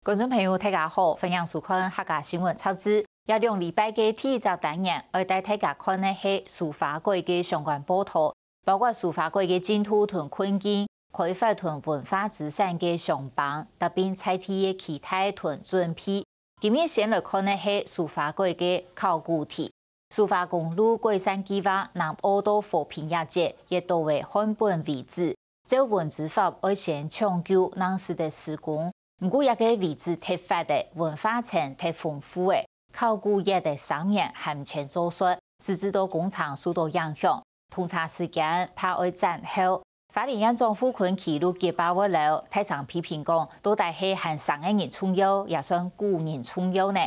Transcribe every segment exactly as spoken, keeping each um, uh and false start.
觀眾朋友，大家好，歡迎收看客家新聞雜誌。這兩禮拜个第一隻單元，愛帶大家看个係蘇花改个相關報導，包括蘇花改个進度同困境、開發同文化資產个相幫，搭配在地个期待同準備。今日先來看个係蘇花改个考古題。蘇花公路改善計畫南澳到和平這節，也到位漢本遺址。照文資法愛先搶救，正使得施工。毋過這个遺址忒闊了，文化層忒豐富了，考古業个生源還毋曾做煞，使致到工程受到影響。通車時間怕愛延後。花蓮縣長傅崑萁六月八會摎大聲批評講，到底係還生个人重要，也算古人重要呢？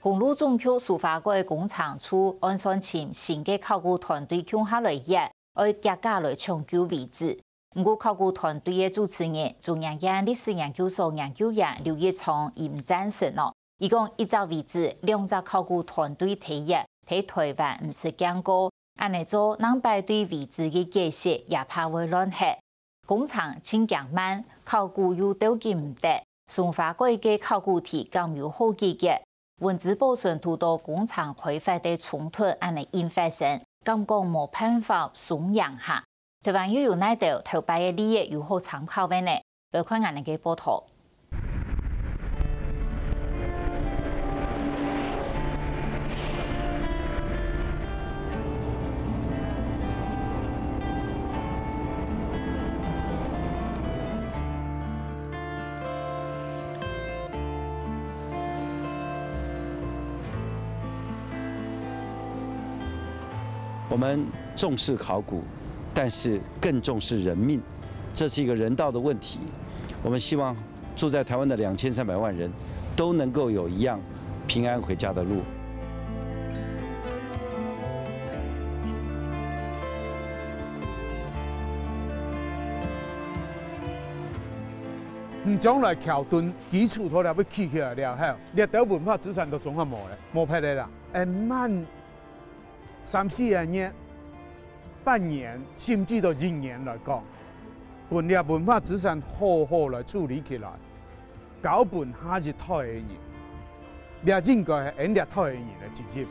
公路總局蘇花改工程處按算尋新个考古團隊共下來也愛遽遽來搶救遺址。毋過考古團隊个主持人、中研院歷史研究所研究員劉一昌佢毋贊成哦。佢講一隻遺址兩隻考古團隊體驗，在台灣毋識見過，恁呢做，正擺對遺址个解釋也怕會亂忒。 工程進行慢，考古又鬥緊毋得，蘇花改个考古題敢有好解決？文資保存堵到工程開發个衝突恁呢硬發生，敢講無辦法鬆綁下？台灣又有哪兜頭擺个例仔有好參考个呢？來看𠊎等个報導。 我们重视考古，但是更重视人命，这是一个人道的问题。我们希望住在台湾的两千三百万人都能够有一样平安回家的路。你将来桥墩基础都了要起起来了后，你兜文化资产都总还无咧，无别个啦，会慢 三四个月、半年，甚至到一年来讲，分这文化资产好好来处理起来，交分下一代个人，这应该系俺这代个人个责任。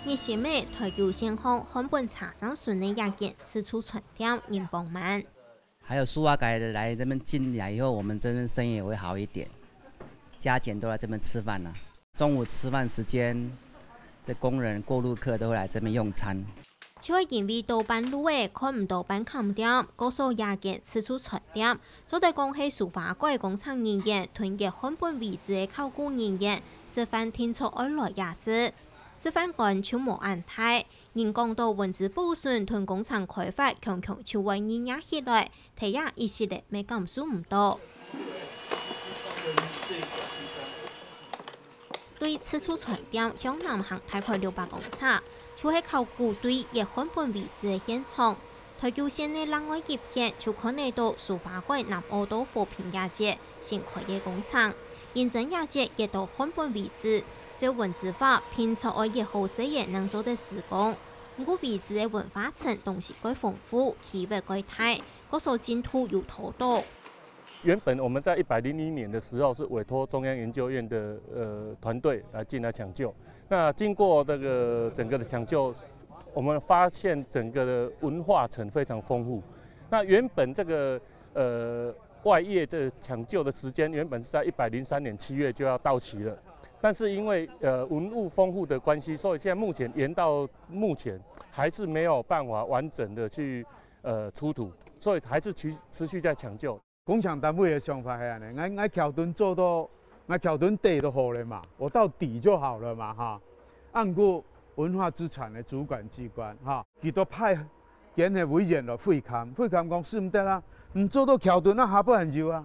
热心个台九线項漢本車站脣个這間自助餐店人幫滿。 还有蘇花改的来这边进来以后，我们这边生意也会好一点，加减都来这边吃饭了。中午吃饭时间，这工人、过路客都会来这边用餐。就因为到半路仔看毋到半間店，故所這間自助餐店，做得講係蘇花改工程人員同這漢本遺址个考古人員食飯定著愛來這食。食飯館就無恁大， 人講到文資保存同工程開發強強就會躡這起來，忒也一息仔乜感受毋到。對自助餐店向南行大概六百公尺，就係考古隊挖漢本遺址个現場。台九線个另外一片就看得到蘇花改南澳到和平這節新開个工程，認真這節挖到漢本遺址，照文資法定著愛挖好勢仔正做得施工。 毋過遺址个文化層當時蓋豐富，規模蓋大，故所進度有拖到。原本我们在一百零一年的时候是委托中央研究院的呃团队来进来抢救，那经过这个整个的抢救，我们发现整个的文化层非常丰富。那原本这个呃外业的抢救的时间原本是在一百零三年七月就要到期了，但是因为呃文物丰富的关系，所以现在目前延到目前还是没有办法完整的去呃出土，所以还是持持续在抢救。工程单位的想法系安尼，俺俺桥墩做到，俺桥墩底都好了嘛，我到底就好了嘛哈。啊毋过文化资产的主管机关哈，佢都派 今个委员来会勘，会勘讲使毋得啊，毋做到桥墩啊下背还有啊，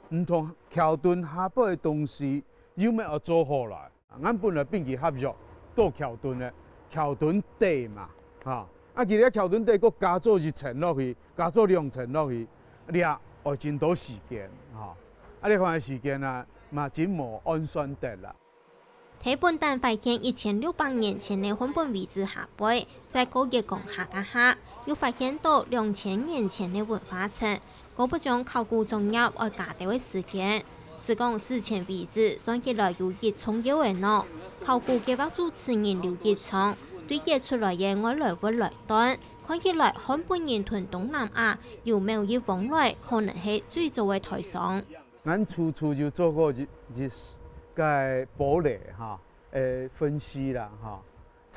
毋通桥墩下背个东西又乜要做好来。俺本来并佢合约做桥墩个，桥墩底嘛，哈，啊佢个桥墩底个加做一层落去，加做两层落去，这要真多时间，哈，啊这款个时间啊，嘛真无按算得啦。在本旦發現一千六百年前个漢本遺址下背，再過越過下加下，又發現到兩千年前个文化層，姑不將考古作業愛加兜个時間。斯講史前遺址算起來有一重要个喏，考古計畫主持人劉一昌對挖出來个外來物來斷，看起來漢本人同東南亞有某一往來，可能係最早个台商。 𠊎初初就做過一、一个堡壘哈，誒，分析啦哈。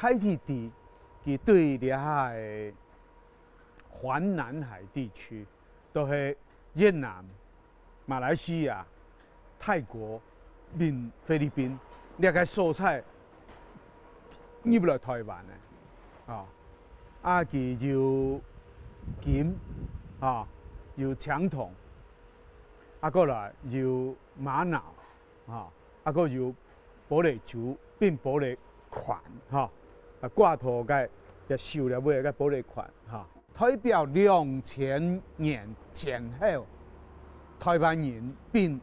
大體知佢對這下个環南海地區，都係越南、馬來西亞、泰國、並菲律賓這个所在入來台灣个，哦，啊，佢有金，啊，有青銅， 啊，過來有瑪瑙，吼，啊，過有玻璃珠，並玻璃環，吼，啊，掛頭个，也收了尾个玻璃環，吼，代表兩千年前後，台灣人並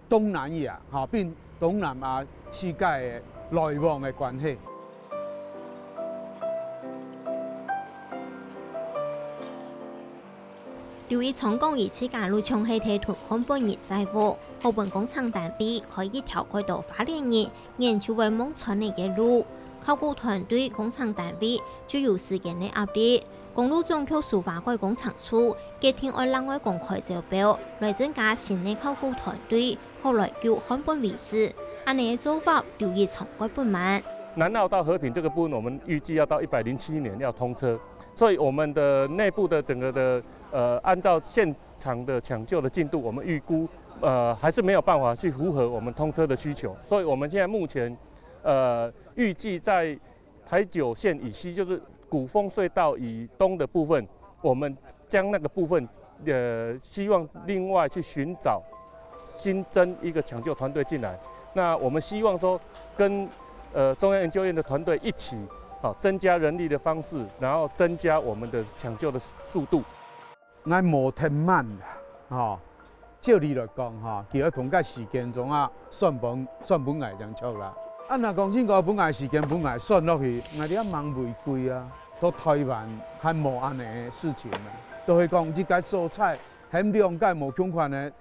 東南亞，吼，並東南亞世界个來往个關係。 劉一昌講佢自家就像係在同漢本人晒屋，好分工程單位開一條蓋多花蓮人研究愛望穿个路。考古團隊、工程單位就有時間个壓力，公路總局書畫館工程處決定愛另外公開招標，來增加新个考古團隊，好來救漢本遺址。恁呢个做法，劉一昌蓋不滿。南澳到和平這個部分，我們預計要到一百零七年要通車。 所以我們的內部的整個的，呃，按照現場的搶救的進度，我們預估，呃，還是沒有辦法去符合我們通車的需求。所以我們現在目前，呃，預計在台九線以西，就是鼓峰隧道以東的部分，我們將那個部分，呃，希望另外去尋找新增一個搶救團隊進來。那我們希望說跟，呃，中央研究院的團隊一起，好，增加人力的方式，然後增加我們的搶救的速度。𠊎無忒慢啦，吼。照理來講，吼，佢愛同个時間總啊，算分、算分𠊎正著啦。啊，若講真个分𠊎時間，分𠊎算落去，𠊎這吂違規啊。到台灣還無恁呢个事情啊，都係講一个所在，喊兩个無共款个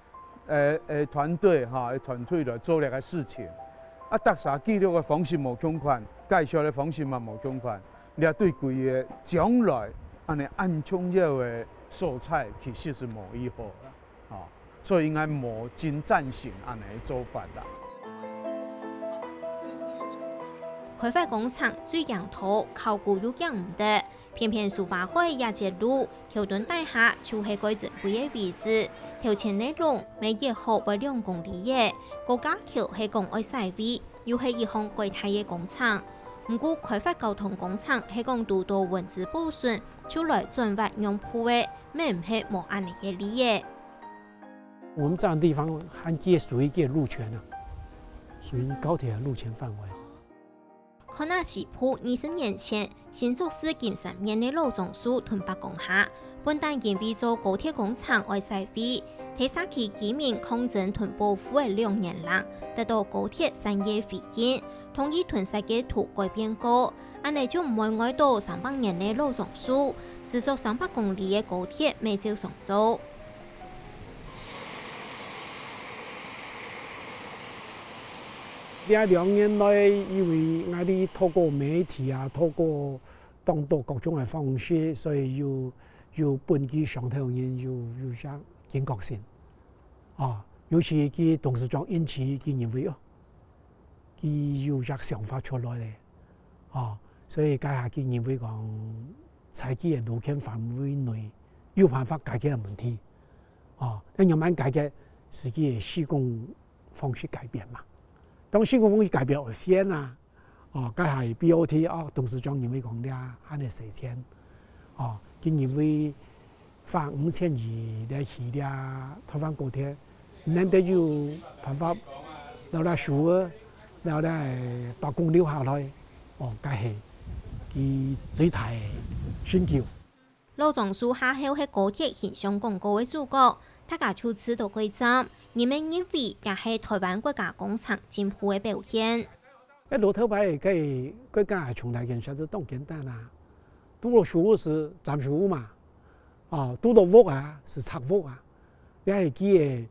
誒，誒，團隊，吼，誒，團隊來做這个事情。啊，逐儕記錄个方式無共款，介紹个方式嘛無共款。這對規个將來恁呢恁重要个所在，其實係無幾好啦，吼。所以𠊎無真贊成恁呢个做法啦。開發工程最驚拖，考古又驚毋得， 偏偏書畫館這節路，頭墩底下就係蓋珍貴个位置。頭前个龍乜挖好會兩公里个，高架橋係講愛徙位，又係一項蓋大个工程。毋過開發交通工程係講堵著文資保存，就來轉彎讓步个，乜毋係無恁呢个理个。我們這樣的地方還屬於這路權啊，屬於高鐵的路權範圍。 看啊，西部二十年前，新竹市金山縣个老樟樹同伯公下，本旦因為做高鐵工程愛徙位，在社區居民抗爭同保護个兩年零，得到高鐵產業回應，同意同設計圖改變過，恁呢就毋會礙著三百年个老樟樹，時速三百公里个高鐵乜照常做。 這兩年來，因為𠊎兜透過媒體啊，透過當多各種个方式，所以有、有分佢上頭人有、有一隻警覺性。啊，尤其佢董事長引起佢認為哦，佢有一隻想法出來咧。啊，所以該下佢認為講，在佢个路權範圍內有辦法解決个問題。啊，該仰般解決？係佢个施工 方式改變嘛。當施工方式改變有限啊，哦，該下B O T哦，董事長認為講這還係使錢，哦，佢認為花五千億來起這台灣高鐵，難得有辦法留來修啊，留來把工留下來，哦，該係佢最大个成就。 老樟樹下後係高鐵形象廣告个主角，大家就知道該站，人們認為也係台灣國家工程進步个表現。該落頭擺个國家个重大建設係當簡單啊，堵到樹係斬樹嘛，哦，堵到屋啊係拆屋啊，這係佢个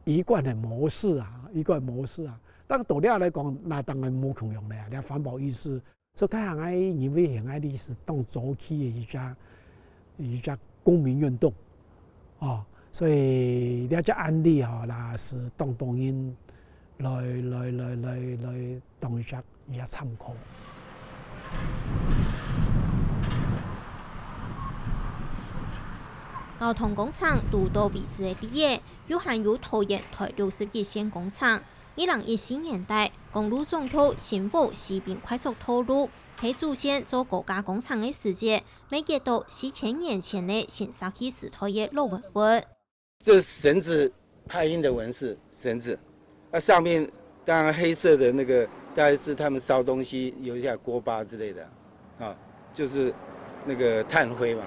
一貫个模式啊，一貫模式啊。但到這來講，那當然無共樣了啊，這環保意識，所以該行个認為行个歷史當早期个一隻一隻公民運動，哦，所以這隻案例吼，那係當多人來來來來來當一隻一隻參考。交通工程堵到位置个裡仔，又還有桃園台六十一線工程。二零一四年底，公路總局新屋西濱快速道路，係主線做高架工程个時節， 乜挖到四千年前个新石器時代个老文物。這是繩子，太陰的紋是繩子，那上面當然黑色的那個大概是他們燒東西留下鍋巴之類的，啊，就是那個炭灰嘛。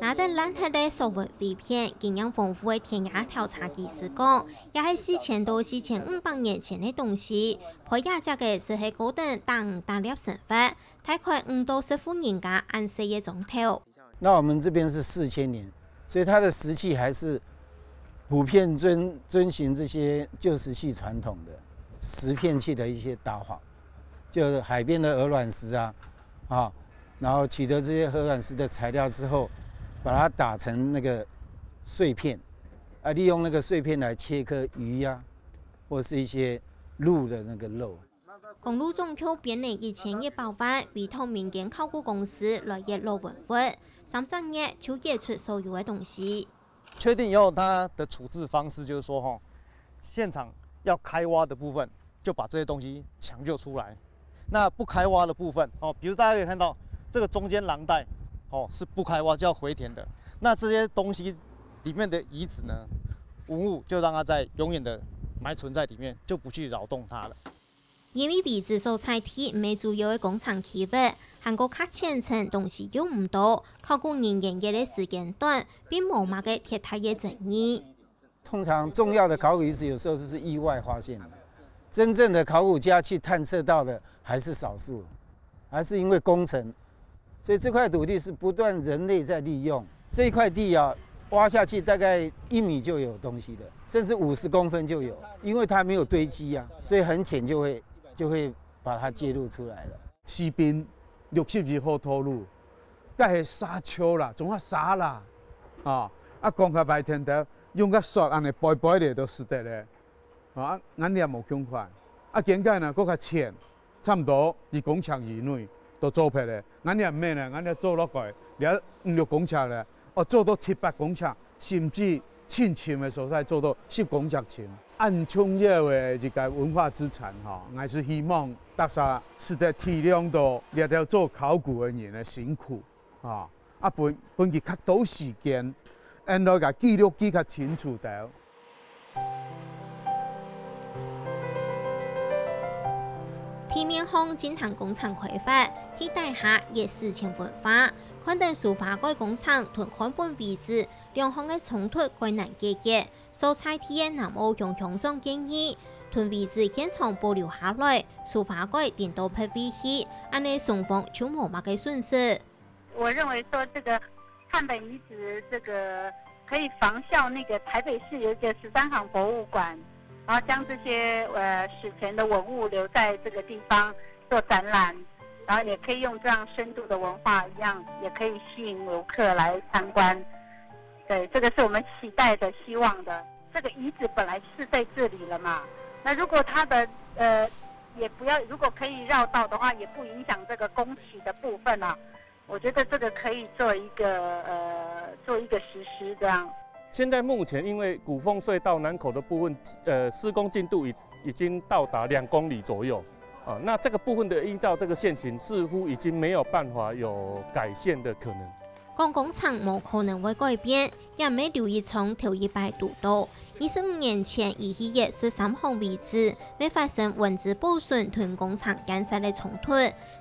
拿等爛忒个所文碎片，經驗豐富个田野調查技師講，這係四千到四千五百年前个東西，背這跡个就係高等打魚打獵生活， 大概五到十戶人家恁細个庄頭。那我們這邊是四千年，所以它的石器還是普遍遵遵循這些舊石器傳統的石片器的一些打法，就是海邊的鵝卵石啊，啊，然後取得這些鵝卵石的材料之後，把它打成那個碎片，啊，利用那個碎片來切割魚呀、或是一些鹿的那個肉。 公路總局編了一千一百萬委託民間考古公司來挖老文物，三隻月就挖出所有个東西。確定以後，它的處置方式就是說，吼，現場要開挖的部分，就把這些東西搶救出來。那不開挖的部分，哦，比如大家可以看到這個中間廊帶，哦，是不開挖，就要回填的。那這些東西裡面的遺址呢，文物就讓它在永遠的埋存在裡面，就不去擾動它了。 因為遺址所在地毋係主要个工程區域，還過較淺層東西用毋到，考古人員挖个時間短，並無麼个忒大个爭議。通常重要的考古遺址有時候就是意外發現的，真正的考古家去探測到的還是少數，還是因為工程，所以這塊土地是不斷人類在利用。這一塊地啊，挖下去大概一米就有東西了，甚至五十公分就有，因為它沒有堆積啊，所以很淺就會就會把它揭露出來了。西濱六十一號道路，該係沙丘啦，總下沙啦，啊，啊講較白聽兜，用个索恁呢背背咧都使得咧，啊，恁樣無共款，啊，見解呢，閣較淺，差毋多一公尺以內都做忒咧，恁樣毋免咧，恁樣做落去，這五六公尺咧，哦，做到七八公尺，甚至 盡深个所在做到十公尺深。恁重要个一个文化資產吼，𠊎係希望大家使得體諒到這兜做考古个人个辛苦，吼，啊分分佢較多時間，恁來个記錄記較清楚兜。地面項進行工程開發，地底下也史前文化，看等蘇花改工程同漢本遺址兩項个衝突蓋難解決。 所在地个南澳鄉鄉長建議，同遺址現場保留下來，蘇花改等到別位去，恁呢雙方就無麼个損失。我認為說這個漢本遺址這個可以仿效那個台北市有一個十三行博物館，然後將這些呃史前的文物留在這個地方做展覽，然後也可以用這樣深度的文化一樣，也可以吸引遊客來參觀。 對，這個是我們期待的、希望的。這個遺址本來是在這裡了嘛，那如果它的呃也不要，如果可以繞道的話，也不影響這個工期的部分啊。我覺得這個可以做一個呃做一個實施這樣。現在目前因為古鳳隧道南口的部分，呃，施工進度已已經到達兩公里左右，啊，那這個部分的依照這個現行，似乎已經沒有辦法有改善的可能。 講工程無可能會改變，也毋係劉一聰頭一擺堵著。二十五年前，佢去挖十三行遺址，乜發生文資保存同工程建設个衝突。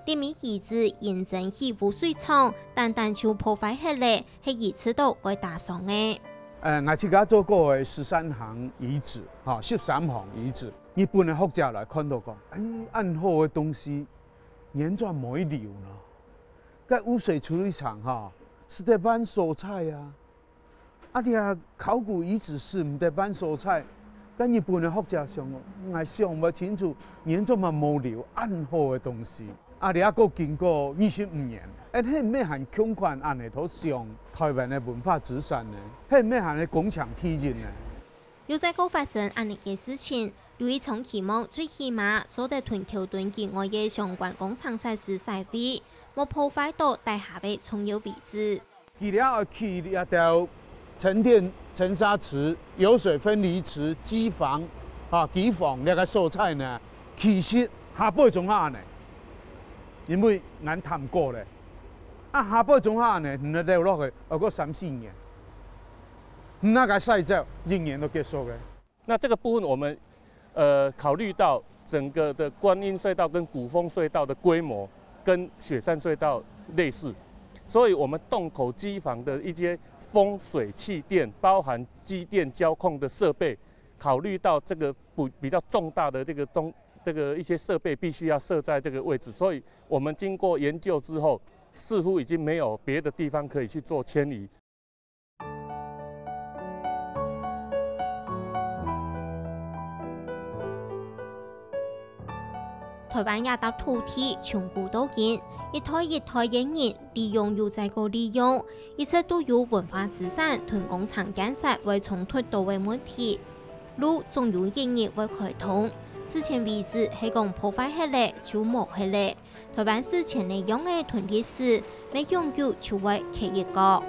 這面遺址因爭起污水廠，單單就破壞忒了，係佢自家該打爽个。呃，𠊎自家做過个十三行遺址，哈，十三行遺址，日本个學者來看到講，哎，恁好个東西，原怎無去留呢？該污水處理廠哈，係得換所在啊。啊，你啊，考古遺址係毋得換所在，該日本个學者想哦，𠊎想毋清楚，原怎麼無留恁好个東西。 啊，這个經過二十五年，欸，係毋係還共款恁呢都想台灣个文化資產呢？係毋係還係工廠地形呢？又再過發生恁呢个事情，劉一聰期望最起碼做得同橋墩以外个相關工程設施徙位，莫破壞到底下个重要位置。 佢這愛起這條沉澱沉沙池、油水分離池、機房，啊，機房這个所在呢，其實下背總下呢，因為𠊎談過咧，啊，下背總下呢，你留落去，愛過三四年，你那个賽照一年都結束了。 那这个部分我们呃考虑到整个的观音隧道跟古风隧道的规模跟雪山隧道类似，所以我们洞口机房的一些风水气垫，包含机电交控的设备，考虑到这个不比较重大的这个东这个一些设备必须要设在这个位置，所以我们经过研究之后，似乎已经没有别的地方可以去做迁移。 台灣這搭土地從古到今，一代一代个人利用又再過利用，一直都有文化資產同工廠建設會衝突到个問題。路總有一日會開通，事前位置係講破壞忒咧就無忒咧。台灣史前个樣仔同歷史，乜永久就會缺一角。